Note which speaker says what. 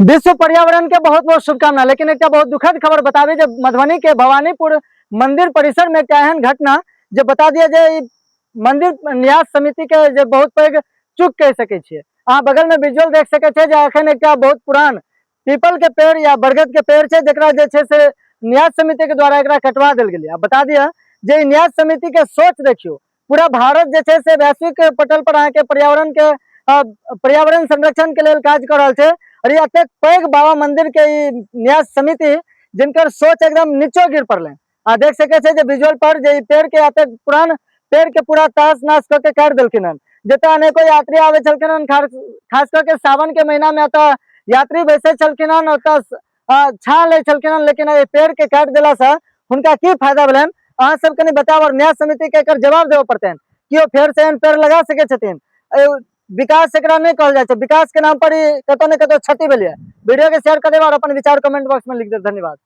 Speaker 1: विश्व पर्यावरण के बहुत बहुत शुभकामना। लेकिन एक बहुत दुखद खबर बताबी जे मधुबनी के भवानीपुर मंदिर परिसर में एक एहन घटना जे बता दिया जे ई मंदिर न्यास समिति के जे बहुत पैघ चूक कहि सकै छियै। अहाँ बगल में विजुअल देख सकै छियै जे अखन एकटा बहुत पुरान पीपल के पेड़ या बरगद के पेड़ छै, जकरा जे छै से न्यास समिति के द्वारा एकरा कटवा देल गेलै। आ बता दिया जे ई न्यास समिति के सोच देखियौ, पूरा भारत जे छै से वैश्विक पटल पर अहाँके पर्यावरण के पर्यावरण संरक्षण के लेल काज कऽ रहल छै, और ई एतेक पैघ बाबा मंदिर के ई न्यास समिति जिनकर सोच एकदम नीचो गिर पड़लै। आ देख सकै छै जे विजुअल पर जे ई पेड़ के एतेक पुरान पेड़ के पूरा तहस नहस कऽ के काटि देलखिन हन, जतऽ अनेको यात्री आबै छलखिन हन, खास कऽ के सावन के महीना में एतऽ यात्री बैसै छलखिन हन, ओतऽ छाँह लै छलखिन हन, लेकिन एहि पेड़ के काटि देलासँ हुनका की फायदा भेलनि, अहाँ सब कनि बताउ। और न्याय समिति के एकर जवाब देबऽ पड़तनि कि ओ फेर से एहन पेड़ लगा सकै छथिन? विकास एकरा नहि कहल जाइ छै, विकास के नाम पर ई कतौ ने कतौ क्षति भेलै। वीडियो के शेयर कऽ देब और अपन विचार कमेंट बॉक्स में लिख देब। धन्यवाद।